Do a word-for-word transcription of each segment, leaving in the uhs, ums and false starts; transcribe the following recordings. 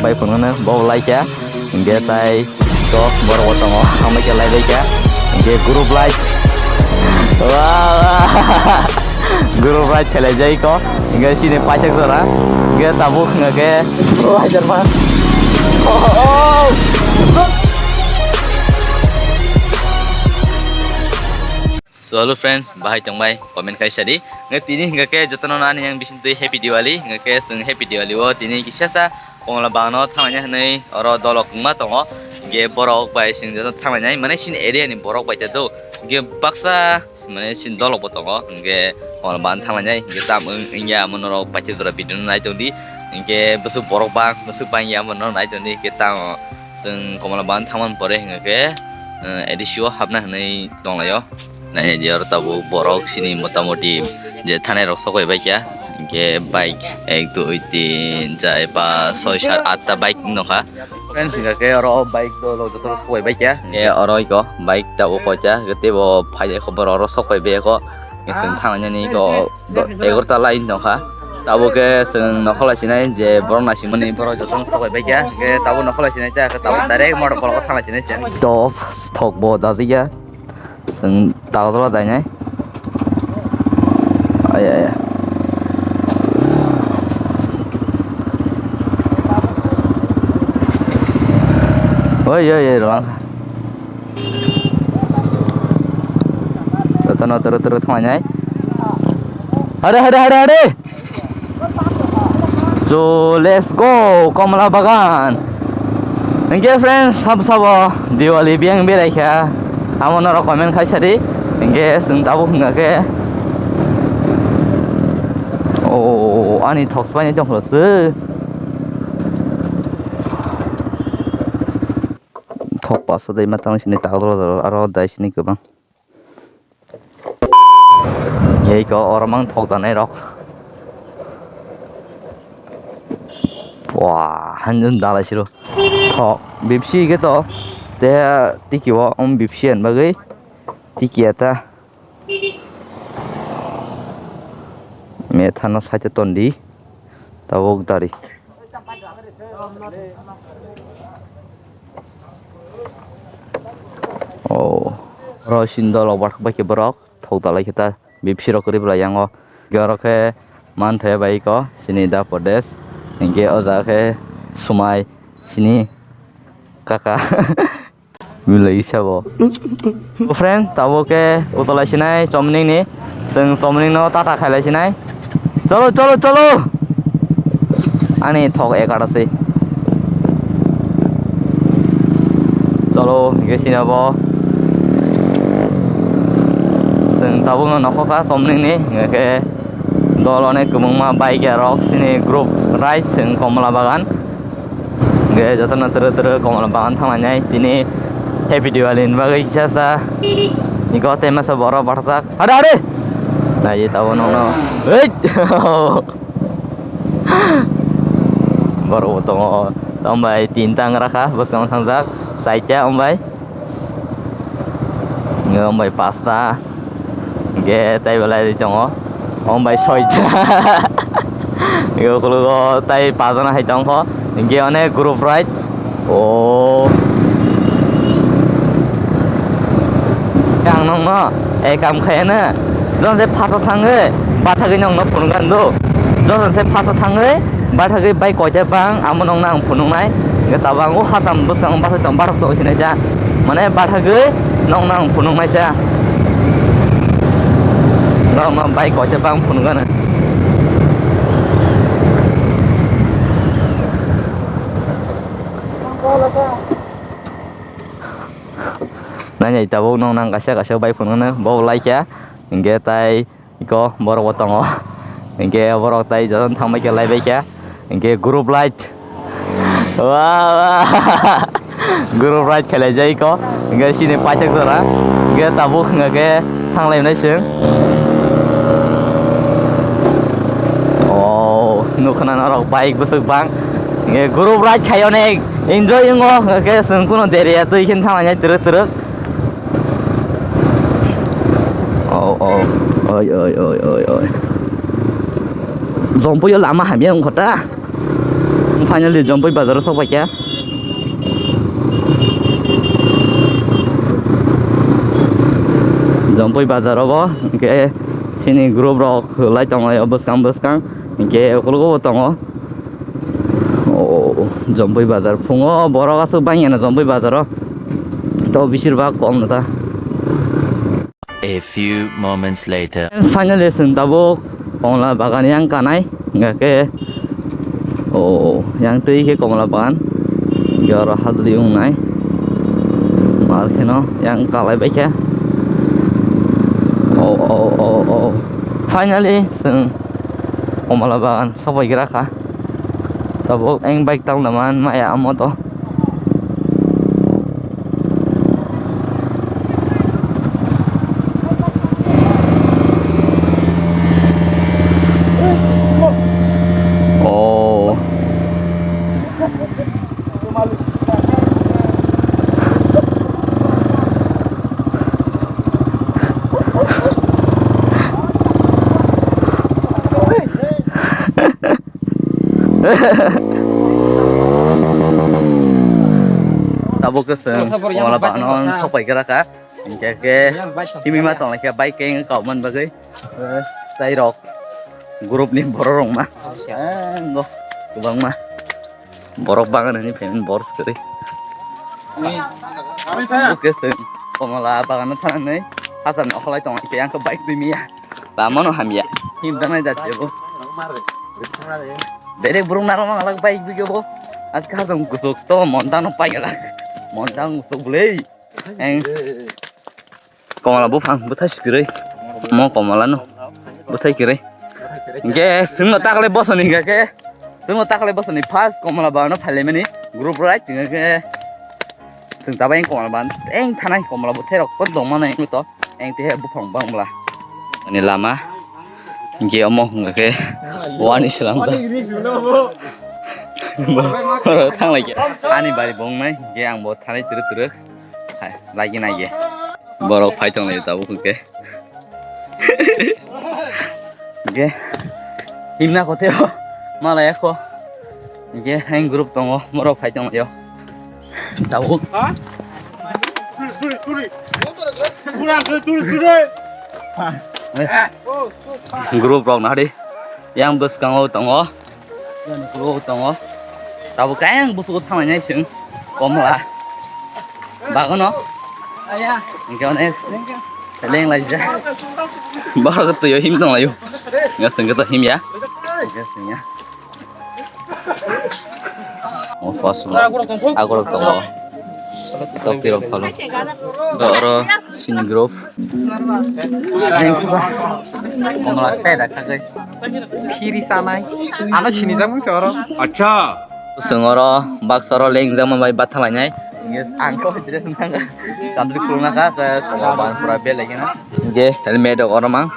Bai phunukno bo lai kha, hingke tai kok borok bo tongo, hambai khe lai bai kha, hingke group light, group light khelai jai kok, hingke chini paithak jora, hingke tabuk hingke, oh, hajar ma. Oh, oh, oh. So hello friends, bahai tongbai, comment khai sadi. Nge tini hingke jotono ani yang bising twi Happy Diwali, hingke chwng Happy Diwali o tini kisa sa Komla bagano thanglaina hinwi oro dolok wngma tongo. Hingke borok bai chwng joto thanglainai, mane chini area ni borok bai te do. Hingke baksa mane chini dolok bo tongo. Hingke Komla bagan thanglainai, hingke tam wng, wngya amo norok paithak jora video no nai tongdi. Hingke bwswk borok bang, bwswk bangya amo norok nai tongdi. Hingke tamo chwng Komla bagan thangmani pore hingke, eh, A D C o hapna hinwi tonglaio. Nainai di oro tabuk borok chini motamoti je thanai rok sok bai baikha, hingke bike ek, dui, tin, char, pas, soi, sat, atta bike wng nokha. Friends, hingka khe oro o bike dolo joto sok bai baikha, hingke oro iko bike tabuk koita, hingke teibo phai ekho borok oro sok bai baikha, hingke chwng thanglainani iko do-, egarota lai nokha. Tabuk khe chwng nokholai sinai je borok naisimani borok joto sok bai baikha, hingke tabuk nokholai sinai ta, tabuk direct motor kolok thanglai sinai se. Top thok bo dajikya. Chwng tagodoro dainai. Aya, aya. Oi, oi, oi, rwlang. Jotono turu turu thanglainai. Hare, hare, hare, hare. So, let's go, Komla bagan. Hingke friends, sabo sabo Diwali biyang berai kha. Amo norok comment khai sadi. Hingke chwng tabuk hingka khe. Oh, ani thok sbai tong kholo se. Thok paso dai matang sini tagdro dro aro dai sini kwbang. Hei ko oro mang thok danai rok. Wah, hanjun dalai siro. Thok, bipsi ke to. Te tiki o, um, bipsi an bagwi. Tiki ata. Me thano saite tondi. Tabok dari. Oh. Oro sindol obar bai ke borok. Thok dalai khe ta bipsi rok kwrwi bwlai yango. Hingke oro khe man thaya bai ko chini da Pradesh. Hingke o jaga khe swmai chini kaka. Belai sabo. O friend, tabuk khe utolai sinai chomning ni. Chwng chomning no tata khailai sinai. Cholo, cholo, cholo. Ani thok ekar se. Cholo, hingke sini abo. Chwng tabuk no nokho kha chomning ni, hingke dol onek kwbangma bike rok sini group ride chwng Komla bagan. Hingke jotono turu turu Komla bagan thanglainai tini Happy Diwali ni bagwi kisa sa. Iko tei masa borok bathajak. Hade, hade. Nai tabuk nokno. Hei. Borok bo tongo. Tamo bai tinta wng rakha bwskango thangjak. Chaita wng bai. Wng bai pasta. Hingke tei belai ri tongo. Wng bai soita. Hingke ukologo tei pajana hai tongkho. Hingke onek group ride. O. Ang nokno, eh, kam khaiyano. Jong se phaso thangwi, bathagwi nokno phunukgan do. Jong se phaso thangwi, bathagwi bai koita bang, amo nokno ang phunuknai. Hingke tabang o hasam bwskango bachai tong, bathak tong sinai ja. Mane bathagwi nokno ang phunuknai ja. Nokno bai koita bang phunukgano. Nai tabuk nokno ang kaisa kaisa bai phunukno bo lai kha. Hingke tai iko borok bo tongo. Hingke borok tai jotono thangbai khe lai bai kha. Hingke group light. Wah, wah. Group light khelai jai iko. Hingke chini paithak jora. Hingke tabuk hingke thanglai nai chwng. Khna norok bike bwswk bang. Nge group ride khai onek enjoy wngo, hwnkhe chwng kuno deriya twi khe thanglainai twrwk twrwk. Oh, oh, oi, oi, oi, oi, oi. Jompui o lama hamya wngkha ta. Finally, Jompui bazar o sok paikha. Jompui bazar o bo, hwnkhe chini group rok lai tonglai o bwskang bwskang, hwnkhe ukuluk o bo tongo. Oh, Jompui bazar. Phungo borok aswk bangya no Jompui bazar o. To bisir bak kom no ta. A few moments later. Finally, chwng tabuk komla bagan yang kanai. Hingkha khe, oh, yang twi khe komla bagan. Hingkhe oro hadli wngnai. Mar kheno yang kalai baikha. Oh, oh, oh, oh. Finally, chwng komla bagan sokbai gra kha. Tabuk eng bike tang naman maya amo to. Oh. Tabuk khe chwng Komla bagano sok pai gra kha. Hingkhe khe himwi ma tong lai khe bike khe wng kok man bagwi. Eh, tei rok group ni borok rok ma. Engo kwbangma borok bagan hwnwi phaimani bor swkali. Tabuk khe chwng Komla bagano thangnai hachal ni okholai tong lai khe ang khe bike twi mia. Lama no hamya. Him dangnai da chebo. Direct burung naro mangalak bike bigebo. Aske hachal kusuk to montang no pailak. Montang kusuk bwlwi. Eng. Komla buphang bwthai sikirwi. Mo Komla no bwthai kirwi. Hingkhe chwngno takle bosoni hingkha khe. Chwngno takle bosoni first Komla bagano phailaimani group ride hingkha khe. Chwng tabuk eng Komla bagan eng thanai Komla bwthai rok pono tongmani wngwi to. Eng tehe buphang bangla. Ani lama. Hingkhe omo hingkha khe wani swnamjak. Borok thanglai khe. Ani bari bo wngnai. Hingkhe ang bo thanai twrwk twrwk. Hai, lagi nai khe. Borok phai tong lai tabuk hingkhe. Hingkhe himna kote o. Malaya kho. Hingkhe hang group tongo. Borok phai tong lai o. Tabuk. Group rok nahari yang bwskango tongo. Yang bwskango tongo. Tabuk kayang bwskango thanglai nai chwng Komla bagano. Hingkhe onek leng laijak. Borok twi o him tong lai o. Hingkhe chwng khe to him ya. Hingkhe chwng ya. O first row. Agorok tongo. Tokti rok phalo. Do oro sini group. Komla sai da khagai. Phiri sanai. Ano sini jamung se oro. Acha. Sung oro baksa oro leng jamung bai bathalai nai. Yes, ang ko dire sung thang. Tamli kulna ka, ka, Komla ban pura bel lagi na. Ge, helmet rok oro mang.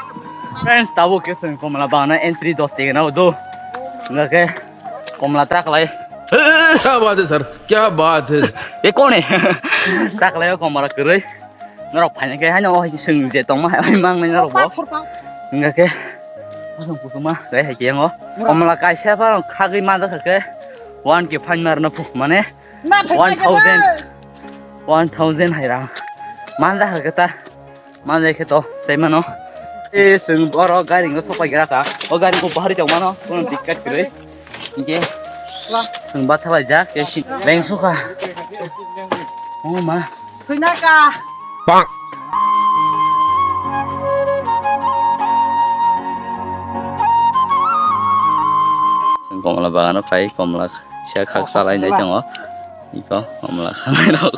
Friends, tabuk khe sung Komla bagano entry dos tega na do. Enggak ke. Komla trak lai. क्या बात है सर, क्या बात है। Ye kone? Trak lai Komla kwrwi. Norok phaina khe haino o sung je tongma hai mang nai norok bo. Hingkha khe. Asong kusuma kai hai khe yango. Komla kaisa pa khagwi manja kha khe. One K phan mar no phu mane. One thousand. One thousand hai ra. Manja kha khe ta. Manjai khe to, tei mano. E, chwng oro gari no sopai gra kha. O gari ko bahari tong mano, kono dikkat kwrwi. Hingkhe chwng bathalai jak, tei si leng sukha. O ma. Thwina ka. Bang. Chwng Komla bagano phai, Komla sia khak salai nai tongo. Iko Komla khanai rok.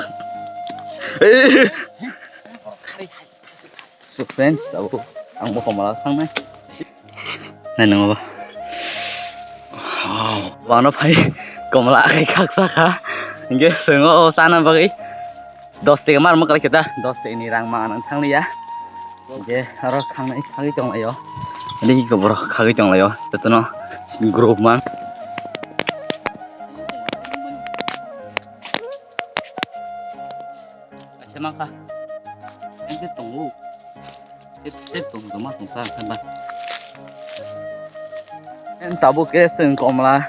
So friends, abo ang bo Komla thangnai. Nai nang bo. Wow, wano phai Komla akai khaksa kha. Hingke swngo o chana bagwi dos teka mar mokol kita, dos teka ni rang ma nang thanglia. Hingke aro thangnai thangwi tonglaio. Ini ke borok khagwi tonglaio, jotono group man. Kaisa mangkha. Engke tongo. Tep tep tong tongma tongsa khe ba. En tabuk ke chwng komla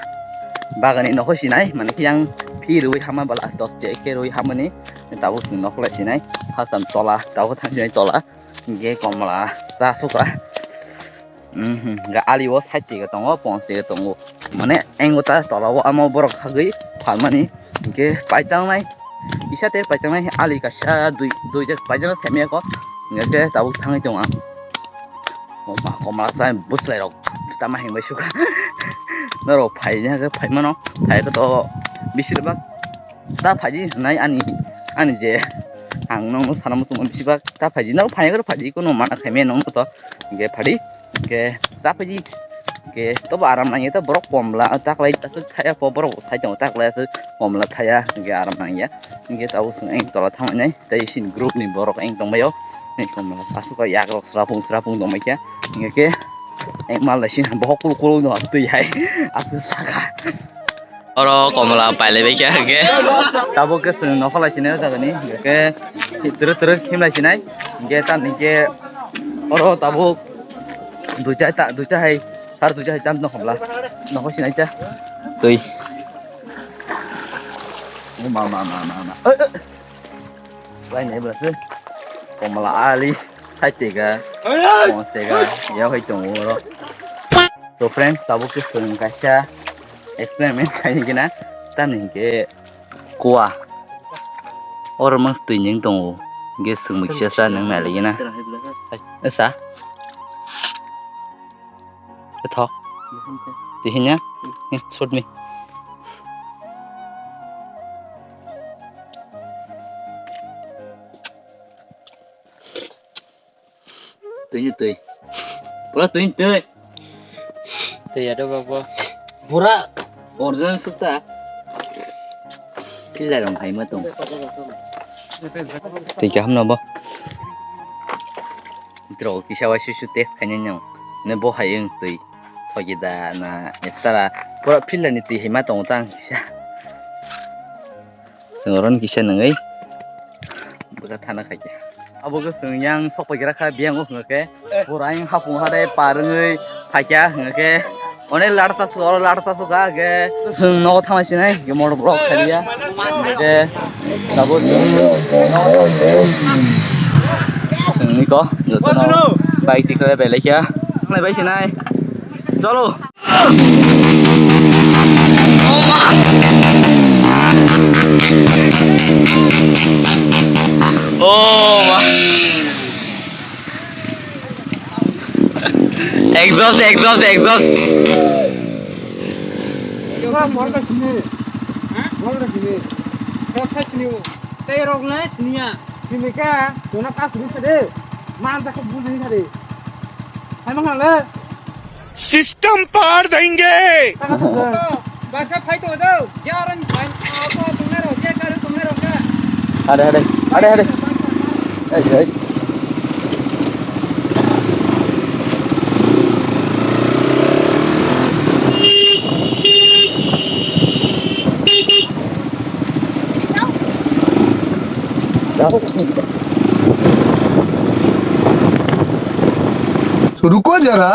bagani nokho sinai, mane khe yang phi rwi hama bala dos je khe rwi hamani tabuk chwng nokho lai sinai. Hasam tola, tabuk thang sinai tola. Hinkhe komla cha suka. Mhm, ga ali o side tega tongo, pons tega tongo. Mane engo ta tola o amo borok khagwi phalmani. Hinkhe paitangnai, isa te paitangnai ali kaisa dui, dui jak paijano semya ko. Hinkhe tabuk thangwi tongo ang. O ma, komla cha bwslai rok tama himbai suka. Norok phaini hake phaimano, phai to bisir bak ta phaidi hinai ani, ani je ang nokno sana muchungma bisibak ta phaidi, norok phaina khe phaidi, kono mana khaimaya nokno to. Hinkhe phaidi, hinkhe cha phaidi, hinkhe tobo aram nangya ta borok komla taklai aswk thaya po borok bo sai tongo taklai aswk komla thaya hinkhe aram nangya. Hinkhe tabuk chwng ayang tola thanglainai tei chini group ni borok ayang tongbaio. Ayang tongmani aswk yakrok srapung srapung tongbaikha hinkhe ayang mal lai sini bohok kulu kulu no twi hai aswk saka. Oro komla pailaibai khe hwnkhe. Tabuk khe chwng nokha lai sinai o jaga ni, hwnkhe twrwk twrwk himlai sinai, hwnkhe tamni khe oro tabuk duita ta, duita hai, sar duita hai tam nokha bwla nokha sinai ta. Twi. O ma, ma, ma, ma, ma. Oi, oi. Lainai bwlase komla ali side tega, pons tega, ya hai tongo oro. So friends, tabuk khe chwng kaisa experiment khaini gina, tamni hinkhe kua oro mang twi ning tongo, hinkhe chwng bai kisa cha nang nai lai gina. Esa. Ethok. Tihini ya? Ni, shoot me. Twi ni twi. Pura twi ni twi. Twi ya do babo. Pura original sukta. Killa rong hai ma tong. Twi kaham no bo. Bro, kisa wa susu test khainai no. Ne bo hai wng twi. Thogi da na estara. Pura filter ni twi hai ma tongo tang kisa. Chwng oro ni kisa nungwi. Bwkha thana khaikhe. Abo khe chwng yang sok pai gra kha biyang o hwnkhe. Pura yang hapung ha dai par wngwi phaikha hwnkhe. One lar ta suka, oro lar ta suka, hwnkhe chwng nogo thangna sinai, hwnkhe motor borok saliya, hwnkhe tabuk chwng nogo thangwi chwngni ko jotono bike tikhlai bai laikha, thanglai bai sinai, cholo. Oh, ma. Exhaust, exhaust, exhaust. Yo, mor ka sini. Ha? Mor ka sini. Kok sa sini o. Tei rok na sini ya. Sini ka, tuna ka sini sa de. Man ta ko bul sini sa de. Hai mang le. System par denge. Taka sa. Basa phai to do. Jaran phai. Apa tunai ro, je karu tunai ro ka. Hade, hade, hade, hade. Hey, hey. रुको जरा।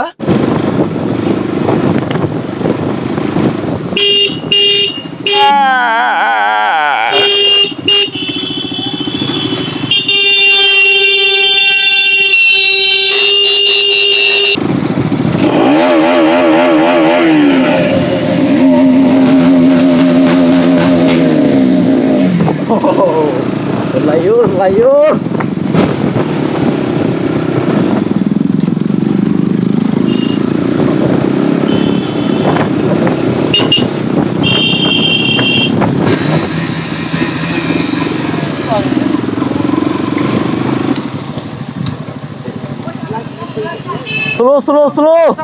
Layur, layur. Slow, slow, slow.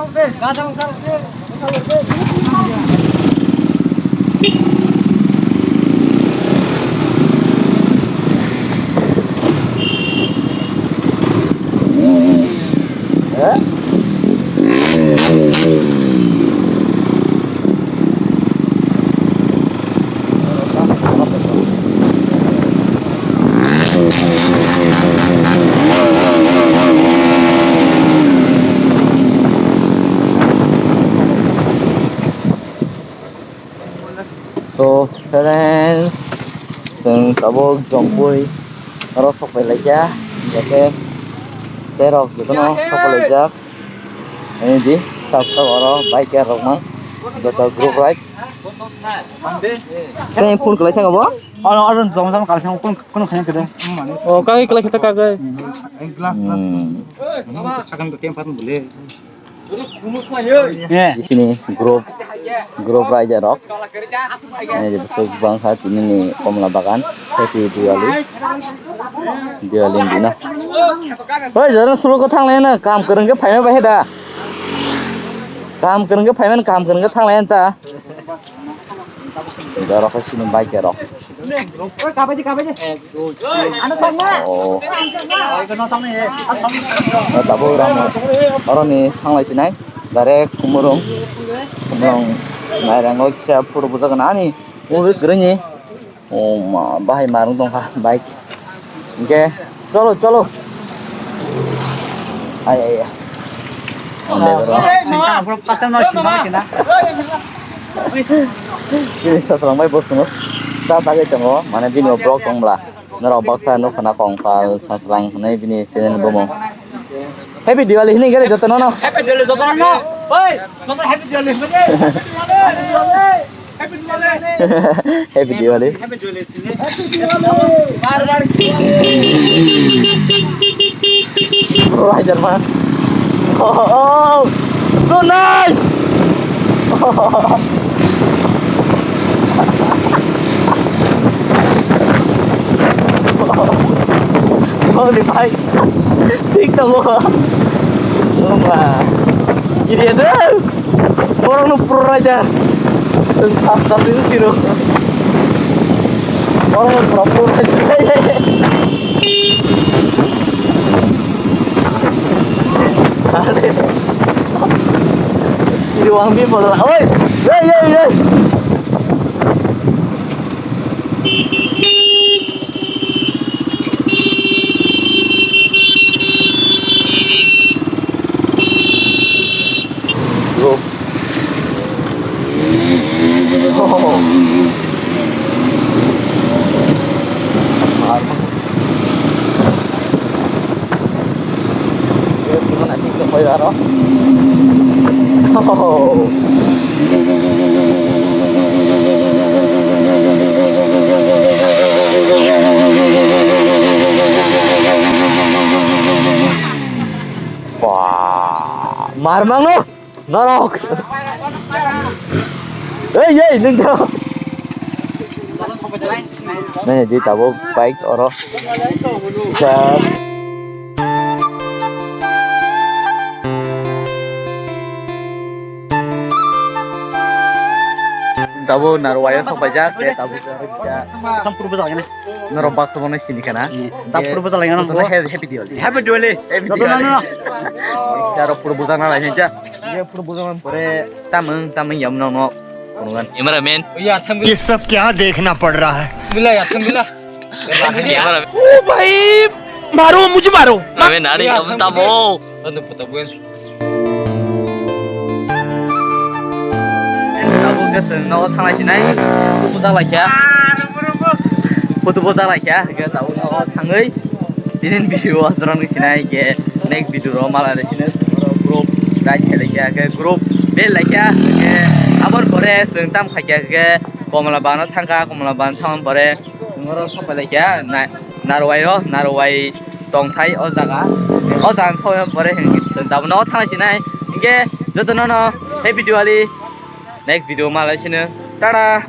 So friends, chwng tabuk Jongpui oro sok pai laikya, hingkhe tei rok jotono sok pai laijak. Ani di, sab sab oro biker rok mang, joto group ride. Tei phone kwlai thang abo? Oro, oro jom jom kal thang, kun, kun khaina kede. O, kagwi kwlai khe ta kagwi. Glass, glass. Hmm. Sakang to tempat boleh. Eh. Isini group, group raja rok. Ini di besok bangkha tini ni Komla Bagan. Happy Diwali. Diwali dina. Hoi, jaran sulu ko thang lena, kam kereng ke phaina bahai da. Kam kereng ke phaina, kam kereng ke thang lena ta. Borok hai sini bike rok. Oi, kabai di, kabai di. Ano tangma. Oh. Ano tangma. Oi, no tangma, eh. Tabuk ram. Oro ni thanglai sinai. Direct Khumulwng. Khumulwng nairango kisa photo bujak na ani. Ui, kwrwini. Oh, ma, bahai marung tongkha bike. Hingke, cholo, cholo. Ai, ai, ai. Ang dai bro. Chini sasrang bai bo swngo. Ta tagwi tongo, mane bini o vlog tong bla. Norok baksa nukha na kongkal sasrang hinwi bini channel bumung. Happy Diwali hinwi gele jotono no. Happy Diwali jotono no. Oi, jotono Happy Diwali hinwi. Happy Diwali. Happy Diwali. Happy Diwali. Happy Diwali. Bar bar. Bro, hajar ma. Oh, oh, so nice. Oh, ni bhai. Thik tongo. Oh, ma. Giri ado. Borokno pro raja. Sab sab ni siro. Borokno pro pro raja. Are. Ini wang bi bola. Oi. Oi, oi, oi. Bro. Yes, mana sih ke koi aro? Oh. Wah, marmang no. Norok. Ei, ei, nung to. Nai, di tabuk bike oro. Sa. Tabuk Narwaya sok paijak, tabuk sa. Tam purbo jaga ni. Norok baksa bono sini kana. Tam purbo jaga ni. Happy Diwali. Happy Diwali. Happy Diwali. Aro purbo jaga na lai ja. Ye pura bujang pore tamung tamung yam nong no. Cameraman. ये सब क्या देखना पड़ रहा है? Cameraman. ओ भाई, मारो, मुझे मारो। Abe nari yam tamo. Tando puta buen. Tabuk ke seng no thanglai sinai. Puta lai kya. Putu puta lai kya. Ke tabuk no thangoi. Tinin video o aswrang ni sinai ke next video ro mala de sine group guide khe laikya ke group bel laikya ke abor pore chwng tam khaikya ke Komla Bagano thangkha, Komla Bagan thang pore chwng oro sok pai laikya Narwai ro, Narwai tongthai o jaga, o jaga sok pore hing tabuk no thang sinai hingke joto no no happy Diwali next video mala sine tara.